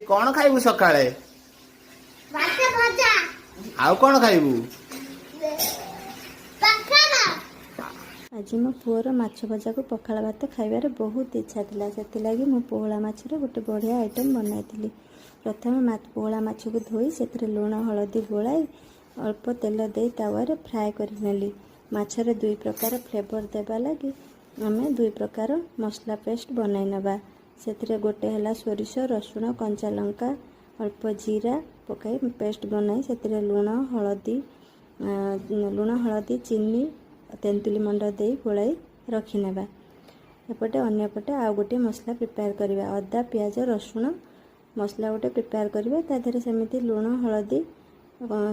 କଣ ଖାଇବୁ ସକାଳେ? ମାଛ ଭଜା। ଆଉ କଣ ଖାଇବୁ? ପଖାଳ। ଆଜି ମୋ ପୁଅର ମାଛ ଭଜାକୁ ପଖାଳ ଭାତ ଖାଇବାରେ ବହୁତ ଇଚ୍ଛା ଥିଲା। ସେଥିଲାଗି ମୁଁ ପୋହଳା ମାଛର ଗୋଟେ ବଢ଼ିଆ ଆଇଟମ୍ ବନାଇଥିଲି। ପ୍ରଥମେ ପୋହଳା ମାଛକୁ ଧୋଇ ସେଥିରେ ଲୁଣ ହଳଦୀ ଗୋଳାଇ ଅଳ୍ପ ତେଲ ଦେଇ ତାୱାରେ ଫ୍ରାଏ କରିନେଲି। ମାଛରେ ଦୁଇ ପ୍ରକାର ଫ୍ଲେଭର ଦେବା ଲାଗି ଆମେ ଦୁଇ ପ୍ରକାର ମସଲା ପେଷ୍ଟ ବନାଇ ନେବା। ସେଥିରେ ଗୋଟେ ହେଲା ସୋରିଷ, ରସୁଣ, କଞ୍ଚା ଲଙ୍କା, ଅଳ୍ପ ଜିରା ପକାଇ ପେଷ୍ଟ ବନାଇ ସେଥିରେ ଲୁଣ, ହଳଦୀ, ଚିନି, ତେନ୍ତୁଲି ମଣ୍ଡ ଦେଇ ଗୋଳାଇ ରଖିନେବା। ଏପଟେ ଅନ୍ୟପଟେ ଆଉ ଗୋଟିଏ ମସଲା ପ୍ରିପେୟାର କରିବା। ଅଦା, ପିଆଜ, ରସୁଣ ମସଲା ଗୋଟେ ପ୍ରିପେୟାର କରିବା। ତା ଦେହରେ ସେମିତି ଲୁଣ, ହଳଦୀ,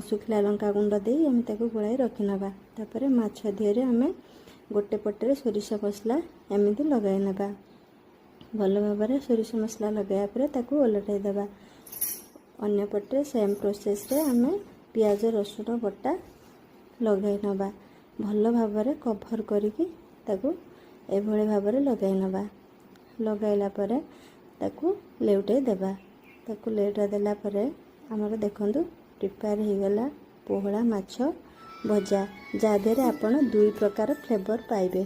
ଶୁଖିଲା ଲଙ୍କା ଗୁଣ୍ଡ ଦେଇ ଆମେ ତାକୁ ଗୋଳାଇ ରଖିନେବା। ତାପରେ ମାଛ ଦେହରେ ଆମେ ଗୋଟେ ପଟରେ ସୋରିଷ ମସଲା ଏମିତି ଲଗାଇ ନେବା। ଭଲ ଭାବରେ ସୋରିଷ ମସଲା ଲଗାଇବା ପରେ ତାକୁ ଓଲଟାଇ ଦେବା। ଅନ୍ୟ ପଟରେ ସେମ୍ ପ୍ରୋସେସ୍ରେ ଆମେ ପିଆଜ ରସୁଣ ବଟା ଲଗାଇ ନେବା। ଭଲ ଭାବରେ କଭର୍ କରିକି ତାକୁ ଏଭଳି ଭାବରେ ଲଗାଇ ନେବା। ଲଗାଇଲା ପରେ ତାକୁ ଲେଉଟାଇ ଦେବା। ତାକୁ ଲେଉଟାଇ ଦେଲା ପରେ ଆମର ଦେଖନ୍ତୁ, ପ୍ରିପେୟାର ହେଇଗଲା ପୋହଳା ମାଛ ଭଜା, ଯାହା ଦେହରେ ଆପଣ ଦୁଇ ପ୍ରକାର ଫ୍ଲେଭର୍ ପାଇବେ।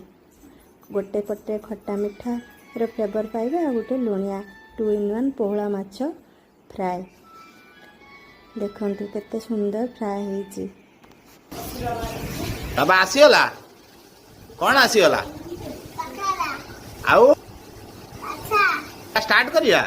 ଗୋଟେ ପଟେ ଖଟା ମିଠାର ଫ୍ଲେଭର୍ ପାଇବେ ଆଉ ଗୋଟେ ଲୁଣିଆ। ଟୁ ଇନ୍ ୱାନ୍ ପୋହଳା ମାଛ ଫ୍ରାଏ। ଦେଖନ୍ତୁ, କେତେ ସୁନ୍ଦର ଫ୍ରାଏ ହେଇଛି। ବାବା ଆସିଗଲା। କଣ ଆସିଗଲା? ପଖାଳ। ଆଉ ମାଛ। ଷ୍ଟାର୍ଟ କରିବା।